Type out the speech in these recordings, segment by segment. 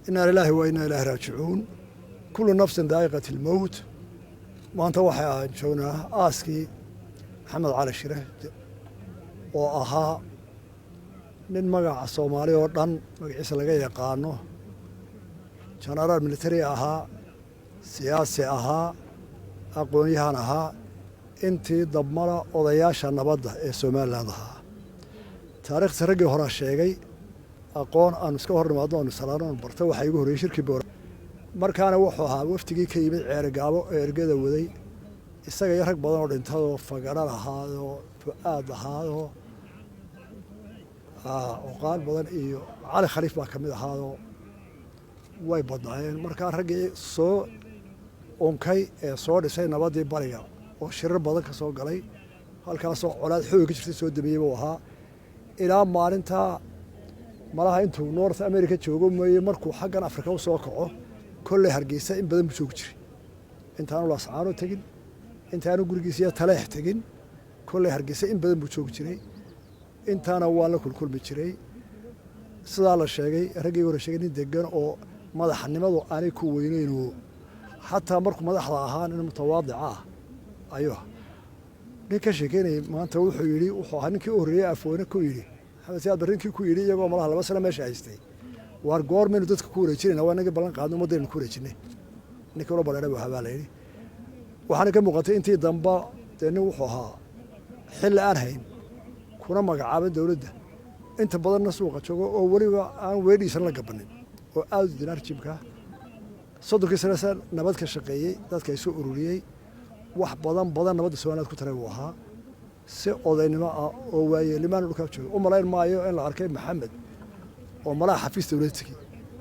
Inaa lilaahi wa inaa ilaahi raajicuun. Kullu nafsin daa'iqat ilmowt. Maanta waxay aan joognaa aaskii Maxamed Cali Shire, oo ahaa nin magaca Soomaali oo dhan magaciisa laga yaqaano, jenaraal military ahaa, siyaasi ahaa, aqoon-yahan ahaa, intii dabmala odayaasha nabadda ee Somaliland ahaa. Taariikhta raggii horaa sheegay. Aqoon aanu iska hor nimaadno, aanu salaano, aanu barta, waxaa igu horreeyey shirkii Boora. Markaana wuxuu ahaa waftigii ka yimid Ceerigaabo ee ergada waday, isaga iyo rag badan oo dhintadoo Fagadho lahaadoo, Fu-aad lahaadoo, oqaal badan iyo Cali Khaliif baa ka mid ahaadoo, way badnaayeen. Markaa raggii soo unkay ee soo dhisay nabaddii bariga oo shirar badan ka soo galay halkaasoo colaad xooga ka jirtay soo damiyey buu ahaa. Ilaa maalintaa malaha intuu North America joogo mooye, markuu xaggan Afrika u soo kaco, kolley Hargeysa in badan buu joogi jiray. Intaanu Laascaano tegin, intaanu gurigiisiyo Taleex tegin, kolley Hargeysa in badan buu joogi jiray. Intaana waa la kulkulmi jiray. Sidaa la sheegay, raggii hore sheegay, nin degan oo madaxnimadu aanay ku weyneyno, xataa markuu madaxda ahaa nin mutawaadica ah ayuu ah. Nin ka sheekeynayay maanta wuxuu yidhi wuxuu ahaa ninkii u horreeyey Afweyne ku yidhi, Maxamed Siyaad Barre ninkii ku yidhi, iyagoo malaha 2 sano meesha haystay, "Waar, goormaynu dadka ku wareejinayna? Waa inagii ballan qaadno, ummaddaynu ku wareejinay." Ninkii ula badheera buu ahaa baa la yidhi. Waxaana ka muuqatay intii damba dee nin wuxuu ahaa xilli aan hayn, kuna magacaaban dowladda, inta badanna suuqa joogo, oo weliba aan weedhiisan la gabanin, oo aada u dinaar jibka. 30kii sane se nabad ka shaqeeyey, dadka isu ururiyey, wax badan badan nabadda Somaliland ku taray buu ahaa. Si odaynimo ah oo waayeelimaan dhulkaa jooga, u malayn maayo in la arkay Maxamed oo malaha xafiis dowlad tegey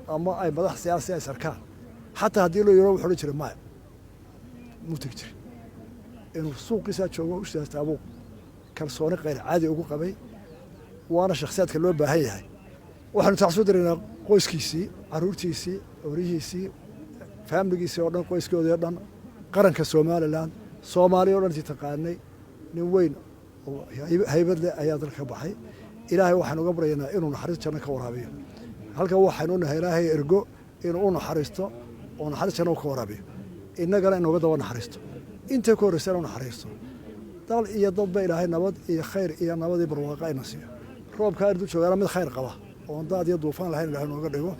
ama ay madax siyaasi ay sarkaan. Xataa haddii loo yaro, wuxuu odhan jiray maya, muu tegi jiray. Inuu suuqiisaa joogo usaastaabuu kalsooni khayr caadi ugu qabay, waana shakhsiyaadka loo baahan yahay. Waxaanu tacsoo diraynaa qoyskiisii, caruurtiisii, orihiisii, faamiligiisii oo dhan, qoyskoodii o dhan, qaranka Somaliland, Soomaaliya o dhan intii taqaanay. Nin weyn oo haybad leh ayaa dalka ka baxay. Ilaahay waxaanu uga baryaynaa inuu naxariis janno ka waraabiyo. Halkan waxaynu nahay Ilaahay ergo inuu u naxariisto oo naxariis janno ka waraabiyo, innagana inooga daba naxariisto, inta ka horreysa inuu naxariisto. Dal iyo dadba Ilaahay nabad iyo khayr iyo nabadii barwaaqa ayna siiyo. Roobkaa irdu joogaana mid khayr qaba oon daad iyo duufaan lahayn Ilahay nooga dhigo.